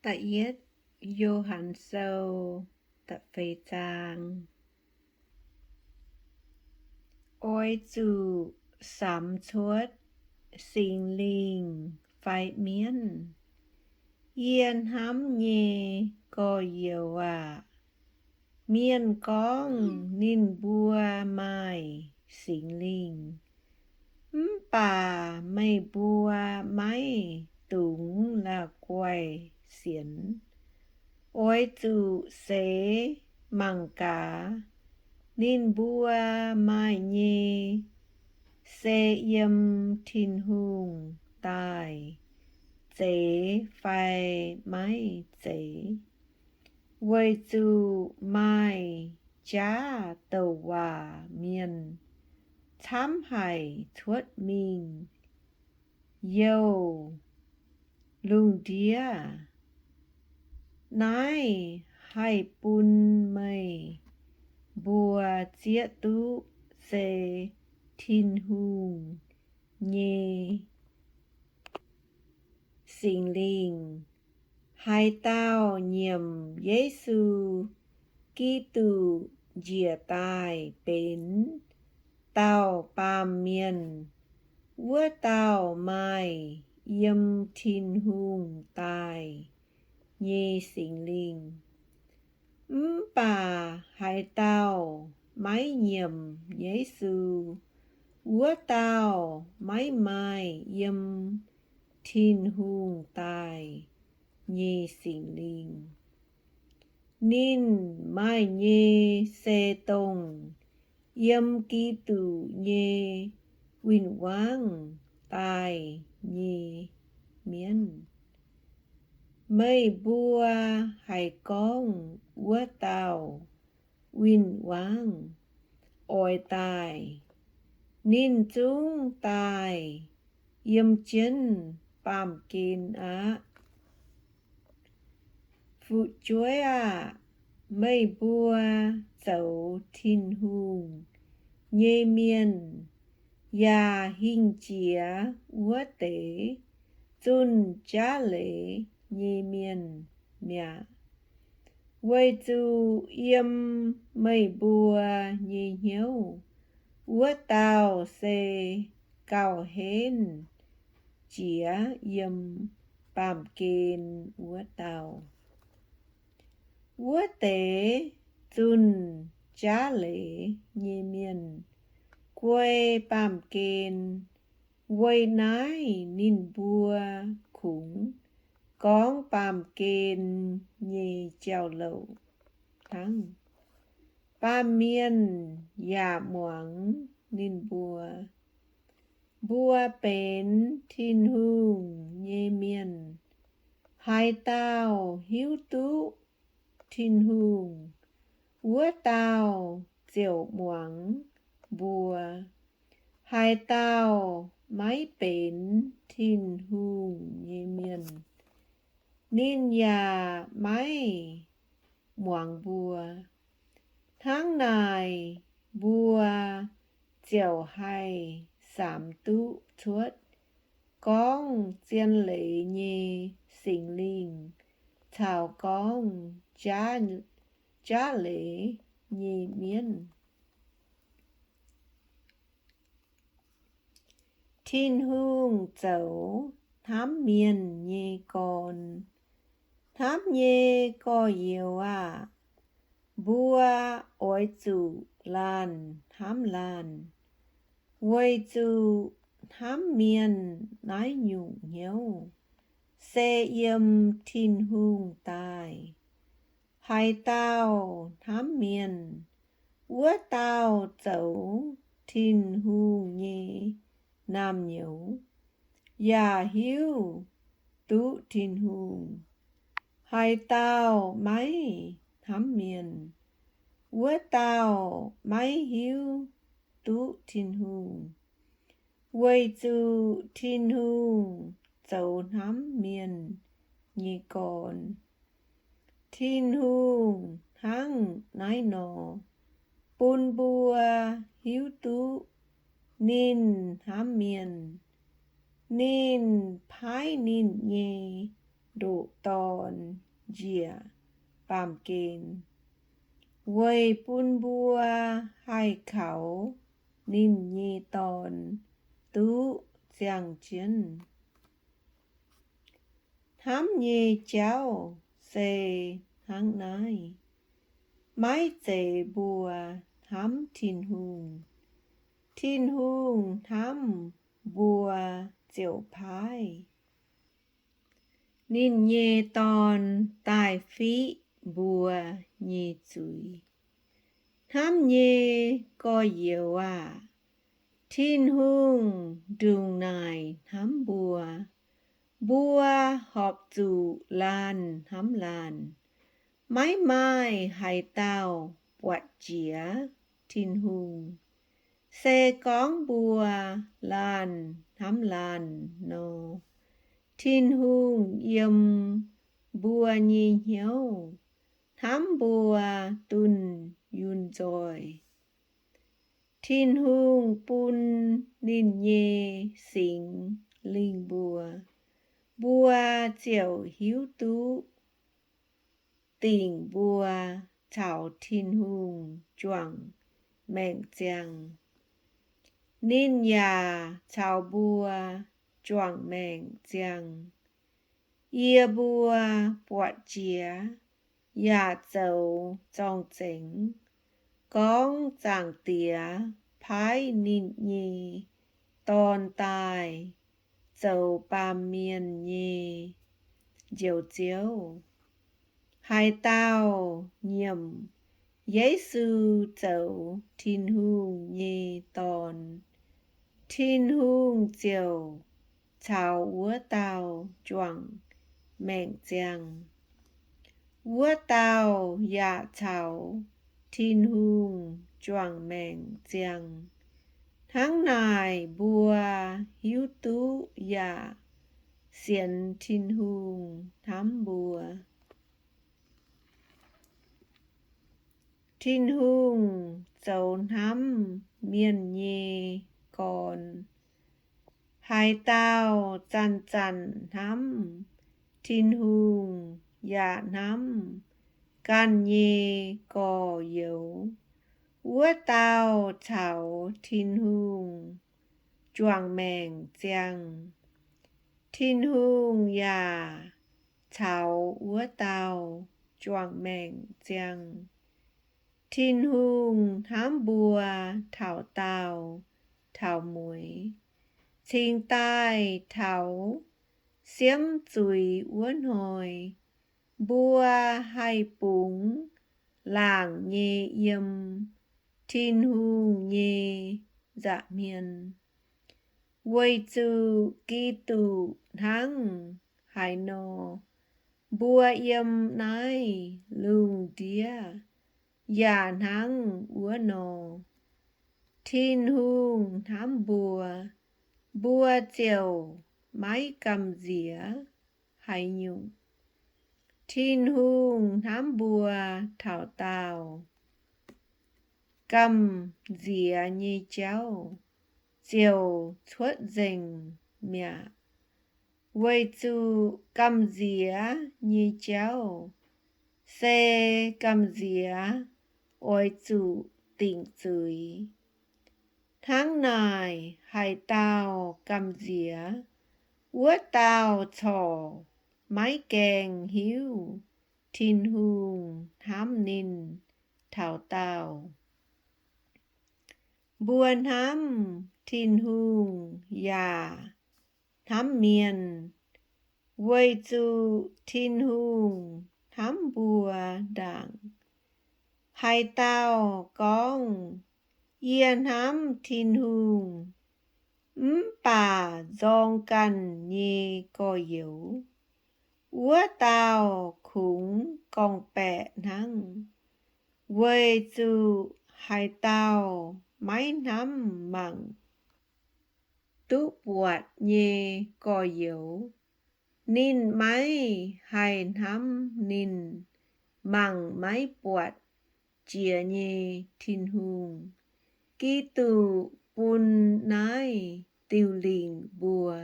Da'yietv Yo^han Sou, da'feix zaang. Oix zuqc samx cuotv Singx Lingh fai mienv. Yie hnamv nyei gorx-youz aac, mienh gorngv ninh mbuo maaih Singx Lingh, mv baac meih mbuo maiv dungx la'guaih sienx. Oix zuqc seix mangc gaax, ninh mbuo maaih nyei se yiem Tin-Hungh daaih zeiz fai maiv zeiz. Weic zuqc maaih jaav douc waac mienh camv haic cuotv mingh youh lungh ndiev. Naaiv haih bun meih mbuo zieqv duqv se Tin-Hungh nyei Singx Lingh. Haaix dauh nyiemc Yesu Giduc njiec daaih benx dauh baamh mienh, wuov dauh maaih yiem Tin-Hungh daaih nyei Singx Lingh. Mv baac haaix dauh maiv nyiemc Yesu, wuov dauh maiv maaih yiem Tin-Hungh daaih nyei Singx Lingh. Ninh maaih nyei se dongh yiem Giduc nyei win-wangv daaih nyei mienv. Meih mbuo haiz gorngv wuov dauh win-wangv oix daaih, ninh zungv daaih yiem jienv baamh gen aqv. Fu'jueiv aah! Meih mbuo zoux Tin-Hungh nyei mienh yaac hingh jiex wuov deix zunh jaav leiz nyei mienh mi'aqv. Weic zuqc yiem meih mbuo nyei hnyouv wuov dauh se gauh henv jiex yiem baamh gen wuov dauh. Wuov deix zunh jaav leiz nyei mienh guei baamh gen. Weic naaiv ninh mbuo kungx gorngv baamh gen nyei jauv-louc hnangv. Baamh mienh yaac muangx ninh mbuo. Mbuo benx Tin-Hungh nyei mienh. Haaix dauh hiuv duqv Tin-Hungh, wuov dauh ziouc muangx mbuo. Haaix dauh maiv benx Tin-Hungh nyei mienh, ninh yaac maiv muangx mbuo. Hnangv naaic, mbuo ziouc haih samx duqv cuotv gorngv zien leiz nyei Singx Lingh caux gorngv jaav leiz nyei mienv. Tin-Hungh zoux hnamv mienh nyei gorn. Hnamv nyei gorx-youz aah! Mbuo oix zuqc laanh hnamv laanh, weic zuqc hnamv mienh naaiv nyungc hnyouv se yiem Tin-Hungh daaih. Haaix dauh hnamv mienh, wuov dauh zoux Tin-Hungh nyei naamh nyouz yaac hiuv duqv Tin-Hungh. Haaix dauh maiv hnamv mienh, wuov dauh maiv hiuv duqv Tin-Hungh, weic zuqc Tin-Hungh zoux hnamv mienh nyei gorn. Tin-Hungh hnangv naaiv nor bun mbuo hiuv duqv ninh hnamv mienh. Ninh paaiv ninh nyei ndoqc Dorn njiec baamh gen, weic bun mbuo haih kaux ninh nyei Dorn duqv ziangh jienv. Hnamv nyei jauv se hnangv naaiv. Maiv zeiz mbuo hnamv Tin-Hungh. Tin-Hungh hnamv mbuo ziouc paaiv ninh nyei Dorn daaih fiqv mbuo nyei zuiz. Hnamv nyei gorx-youz aah! Tin-Hungh ndongc naaic hnamv mbuo. Mbuo horpc zuqc laanh hnamv laanh. Maiv maaih haaix dauh buatc jiex Tin-Hungh. Se gorngv mbuo laanh hnamv laanh nor, Tin-Hungh yiem mbuo nyei hnyouv hnamv mbuo dunh yunh nzoih. Tin-Hungh bun ninh nyei Singx Lingh mbuo, mbuo ziouc hiuv duqv dingc mbuo caux Tin-Hungh juangc maengc ziangh. Ninh yaac caux mbuo juangc maengc ziangh. Yie mbuo buatc jiex yaac zoux zorng-zengx gorngv Zaangc Diex paaiv ninh nyei Dorn daaih zoux baamh mienh nyei Njoux Ziouv. Haaix dauh nyiemc Yesu zoux Tin-Hungh nyei Dorn, Tin-Hungh ziouc caux wuov dauh juangc maengc ziangh. Wuov dauh yaac caux Tin-Hungh juangc maengc ziangh. Hnangv naaic mbuo hiuv duqv yaac sienx Tin-Hungh hnamv mbuo. Tin-Hungh zoux hnamv mienh nyei gorn. Haaix dauh zanc-zanc hnamv Tin-Hungh yaac hnamv ganh nyei gorx-youz, wuov dauh caux Tin-Hungh juangc maengc ziangh. Tin-Hungh yaac caux wuov dauh juangc maengc ziangh. Tin-Hungh hnamv mbuo taux daauh taux mueiz. Cingx daaih taux siemv zuiz wuov hnoi, mbuo haih bungx laangc nyei yiem Tin-Hungh nyei nza'hmien, weic zuqc Giduc hnangv haaix nor, mbuo yiem naaiv lungh ndiev yaac hnangv wuov nor. Tin-Hungh hnamv mbuo, mbuo ziouc maiv gamh nziex haaix nyungc. Tin-Hungh hnamv mbuo taux daauh, gamh nziex nyei jauv ziouc cuotv nzengc mi'aqv, weic zuqc gamh nziex nyei jauv se gamh nziex oix zuqc dingc zuiz. Hnangv naaic, haaix dauh gamh nziex, wuov dauh corc maiv gaengh hiuv Tin-Hungh hnamv ninh taux daauh. Mbuo hnamv Tin-Hungh yaac hnamv mienh, weic zuqc Tin-Hungh hnamv mbuo ndaangc. Haaix dauh gorngv, Yie hnamv Tin-Hungh, mv baac nzorng ganh nyei gorx-youz, wuov dauh kungx gorngv-baeqc hnangv, weic zuqc haaix dauh maiv hnamv mangc duqv buatc nyei gorx-youz, ninh maiv haih hnamv ninh mangc maiv buatc jiex nyei Tin-Hungh. Giduc bun naaiv diuh lingc mbuo,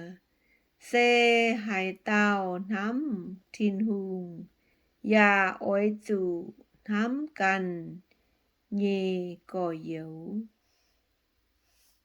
Se haaix dauh hnamv Tin-Hungh yaac oix zuqc hnamv ganh nyei gorx-youz.